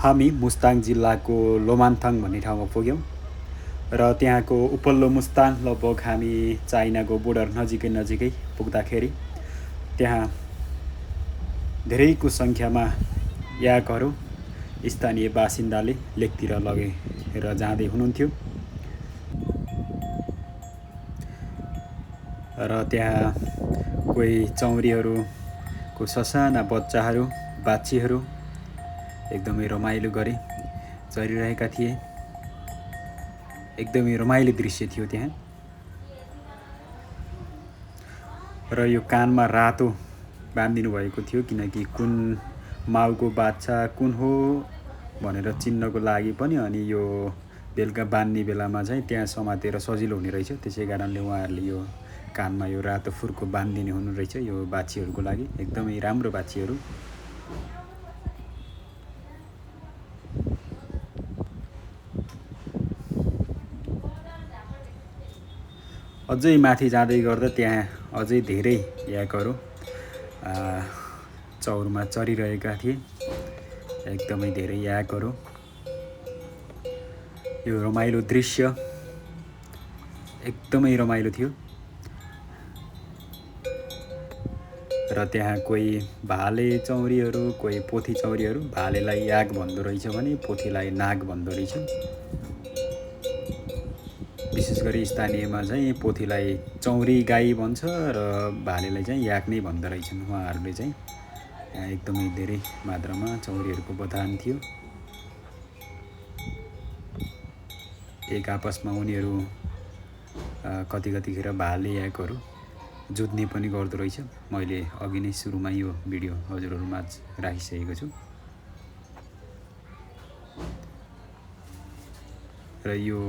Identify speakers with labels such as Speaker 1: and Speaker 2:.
Speaker 1: हामी मुस्ताङ जिल्लाको लोमान्थाङ भन्ने ठाउँमा पुग्यौँ र त्यहाँको उपल्लो मुस्ताङ लगभग हामी चाइनाको बोर्डर नजिकै पुग्दाखेरि त्यहाँ धेरैको सङ्ख्यामा याकहरू स्थानीय बासिन्दाले लेकतिर लगेर जाँदै हुनुहुन्थ्यो र त्यहाँ कोही चौरीहरूको ससाना बच्चाहरू बाछीहरू एकदमै रमाइलो गरी चरिरहेका थिए। एकदमै रमाइलो दृश्य थियो त्यहाँ। र यो कानमा रातो बाँधिदिनु भएको थियो किनकि कुन माउको बाछा कुन हो भनेर चिन्नको लागि पनि, अनि यो बेलुका बाँध्ने बेलामा चाहिँ त्यहाँ समातेर सजिलो हुने रहेछ। त्यसै कारणले उहाँहरूले यो कानमा यो रातो फुर्को बाँधिदिने हुनु रहेछ यो बाछीहरूको लागि। एकदमै राम्रो बाछीहरू। अझै माथि जाँदै गर्दा त्यहाँ अझै धेरै याकहरू चौरमा चरिरहेका थिए। एकदमै धेरै याकहरू। यो रमाइलो दृश्य एकदमै रमाइलो थियो। र त्यहाँ कोही भाले चौरीहरू, कोही पोथी चौरीहरू। भालेलाई याक भन्दो रहेछ भने पोथीलाई नाग भन्दो रहेछ। विशेष गरी स्थानीयमा चाहिँ पोथीलाई चौरी गाई भन्छ र भालेलाई चाहिँ याक नै भन्दो रहेछन् उहाँहरूले चाहिँ। एकदमै धेरै मात्रामा चौरीहरूको बथान थियो। एक आपसमा उनीहरू कतिखेर भाले याकहरू जुझ्ने पनि गर्दो रहेछ। मैले अघि नै सुरुमा यो भिडियो हजुरहरूमा राखिसकेको छु। र यो